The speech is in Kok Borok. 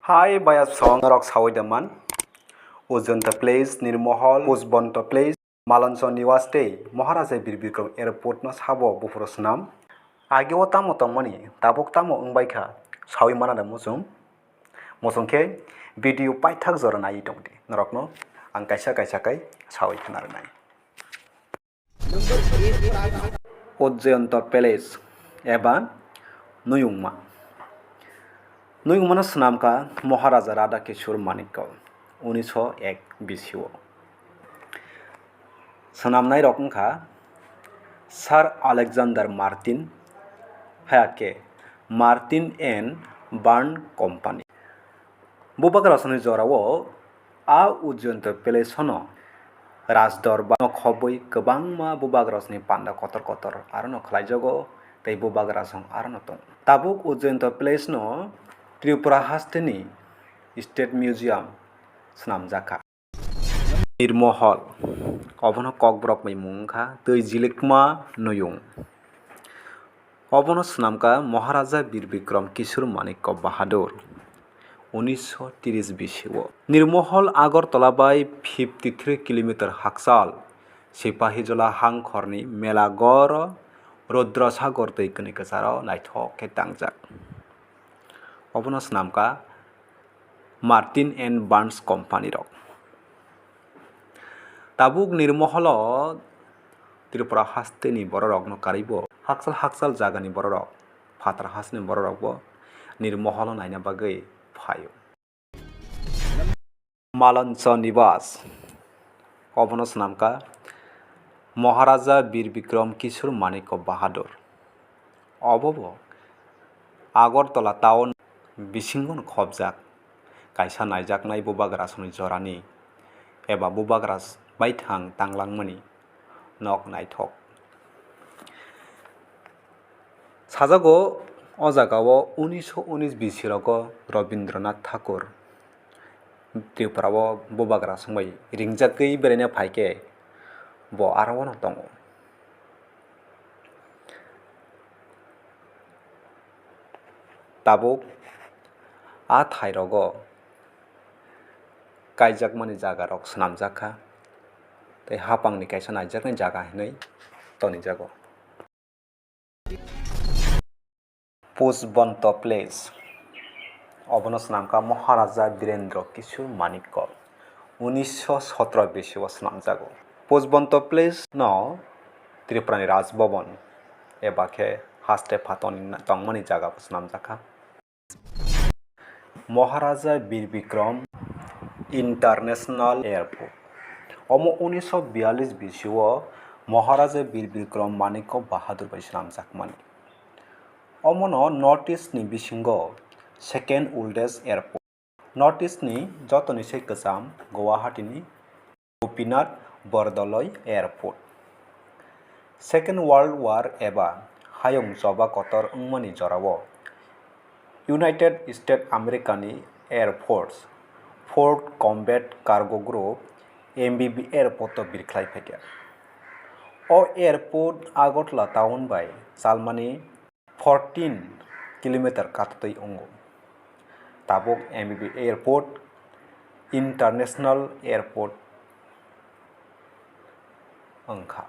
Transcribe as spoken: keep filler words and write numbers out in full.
Tai baya song rok sawi da man. Ujjayanta Place, Nirmohol, Pushbanta Place, Maloncho Niwas tei Maharaja Bir Bikram Airport no sabo buphuru swnam. Age o tamo tongmani, tabuk tamo wngbai kha, sawi mana da muchung. Muchung khe video paithak jora naiwi tong di. Norokno ang kaisa kaisa kai sawi khna rwnai. Ujjayanta Palace eba Nuyungma. Nuyungmano swnamkha Maharaja Radha Kishore Manikya unisho ek bisio. Swnamnairok wngkha Sir Alexander Martin, hayakhe Martin and Burn Company. Bubagrasongni jorao a Ujjayanta Palace-ono Rajdorbar-no khobwi kwbangma bubagrasongni panda kotor kotor arono khlaijago tei bubagrasong arono tongo. Tabuk Ujjayanta Palace-no Tripura hasteni State Museum swnamjakha. Nirmohol, obono kokborokni mung wngkha Twi Jilikma Nuyung. Obono swnamkha Maharaja Bir Bikram Kishore Manikya Bahadur, unisho tris bisio. Nirmohol Agartala bai fifty three kilometer hakchal, Sipahijola hangkhorni Melaghor, Rudrasagar twi kwnwi kwcharo naithok khe tangjak. Obono swnamkha Martin and Burns Company rok. Tabuk Nirmoholo Tripura hasteni bororokno karwibo hakchal hakchal jagani bororok, phatar hasteni bororokbo Nirmoholo naina bagwi phaio. Maloncho Nibas, obono swnamkha Maharaja Bir Bikram Kishore Manikya Bahadur. Obobo Agartala town bisingono khobjak, kaisa naijaknai bubagrasongni jorani eba bubagra baithang tanglangmani nok naithok. Sajago, o jagao unisho unis bisirogo Rabindranath Thakur Tripurao bubagrasong bai ringjagwi beraina phaikhe bo aro-ono tongo. Tabuk a thairogo kaijakmani jagarok swnamjak kha tei hapangni kaisa naijaknai jaga hinwi tonijago. Pushbanta Place, obono swnamkha Maharaja Birendra Kishore Manikya, unisho sotro bisio swnamjago. Pushbanta Place no Tripurani Raj Bhavan eba khe haste pha toni-, tongmani jaga bo swnamjakha. Maharaja Bir Bikram International Airport. Omo unisho biyalish bisio Maharaja Bir Bikram Manikya Bahadur bai swnamjakmani. Omono North East ni bisingo second oldest airport. North East ni jotoni se kwcham Guwahati ni Gopinath Bordoloi Airport. Second World War eba hayung choba kotor wngmani jorao United States America ni Air Force Fort Combat Cargo Group, M B B airport o birkhlai phaikha. O airport Agartala town bai chalmani fourteen kilometer katatwi wngo. Tabuk M B B Airport, International Airport wngkha.